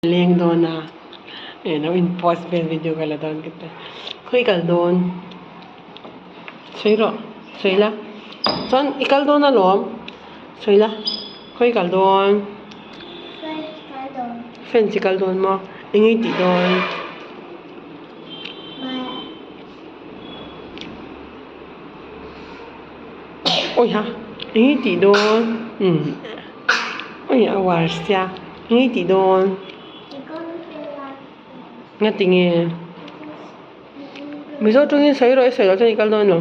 Leng dawn a eh lo in post vel video ka la dawn ka ti khawi kal dawn sawi rawh sawi la chuan i kal dawn alawm sawi la khawi kal dawn fence i kal dawn maw eng nge i tih dawn. Awiha eng nge i tih dawn umm awi a uar sia. Nge tih dawn? Nga ti nge? Mizo tawngin sawi rawh i sawi loh chuan i kal dawn lo.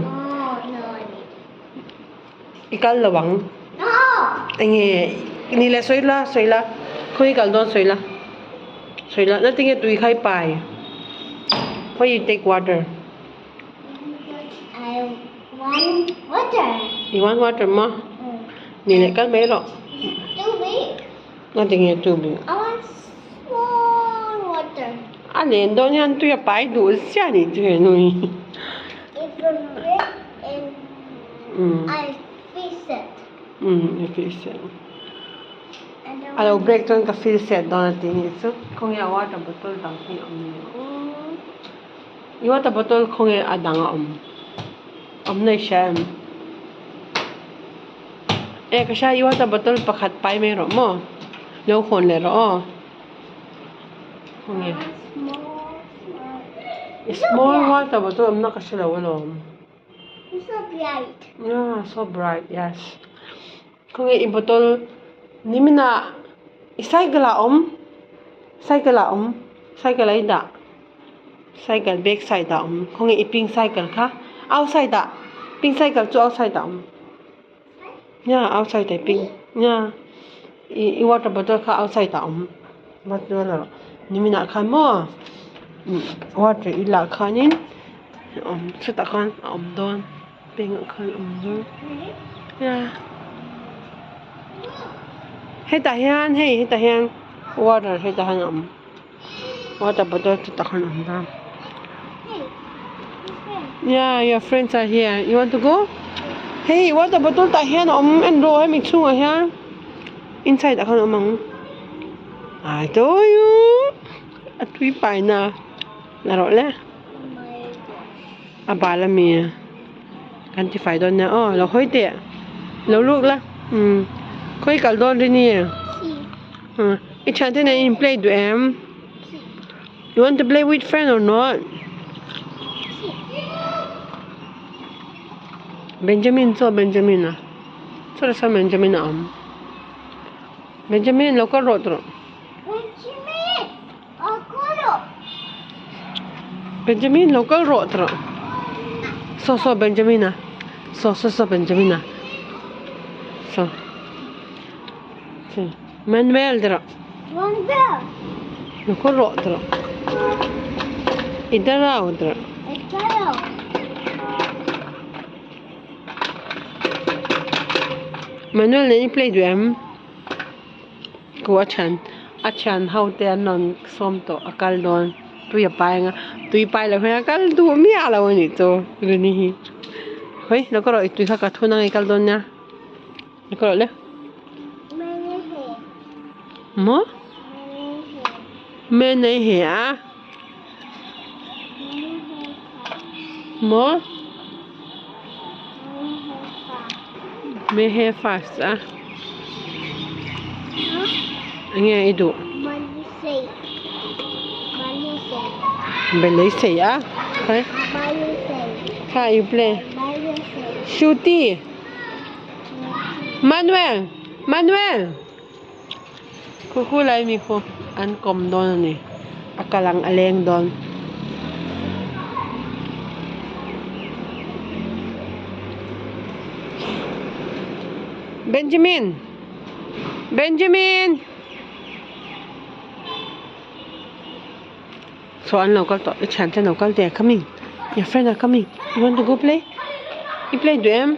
I kal lo ang. Enge ni leh sawi la sawi la khawi i kal dawn sawi la sawi la na tinge tui kha i pai why you take water? You want water maw? Ni leh kal mai rawh. Nga ti nge tu bik? I want small water. A len dawn hian tui a pai duh ziah nih chu he nu hi. If you break and I feel sad. I feel sad. A lo break chuan ka feel sad dawn a ti nih chu. Khawnge a water bottle dang hi a awm ni aw. I water bottle khawnge a dang a awm. Awm na i hria em? E ka hria i water bottle pakhat pai mai rawh maw lo hawn leh rawh aw khawnge small water bottle awmna ka hrelo alawm ah so bright yes khawnge i bottle niminah i cycle ah a awm cycle ah a awm cycle ah i dah. Cycle back side ah a awm khawnge i pink cycle kha outside ah pink cycle chu outside ah a awm nia outside ah pink nia ih i water bottle kha outside ah a awm nimin ah khan maw water i lah khanin a awm chutah khan a awm dawn pink ah khan a awm dawn nia hetah hian hei hetah hian water hetah hian a awm. Water bottle chu tah khan a awm ta. Yeah, your friends are here. You want to go? Hey, water bottle tah hian a awm en rawh hemi chhungah hian inside ah khan a awm ang. I told you. A tui pai na la rawh le. A bal ami kan ti fai dawn nia aw lo hawi teh lo lut la umm khawi kal dawn ri ni i thian te nen in play duh em you want to play with friend or not Benjamin chu Benjamin a chutah sawn Benjamin a awm Benjamin lo kal rawh tawh. Benjamin lo kal rawh tawh saw saw Benjamin a saw saw saw Benjamin a saw Manuel ti rawh lo kal rawh ti rawh i darau ti rawh. Manuel nen i play duh em? Ku a thian a thian ho te an rawn sawm tawh a kal dawn tui a pai ang a tui pai loh hian a kal duh miah lo a nih chu Rini hi hawi lo ka rawh i tui kha ka thun ang i kal dawn nia lo ka rawh le maw me nei he a maw me he fast a enge i duh belei sei a khawi kha i play shruti Manuel Manuel. Khu khu lai mi khu an kawm dawn a ni a kal ang a leng dawn. Benjamin Benjamin saw an lo kal tawh i thiante an lo kal der coming your friend are coming you want to go play i play duh em.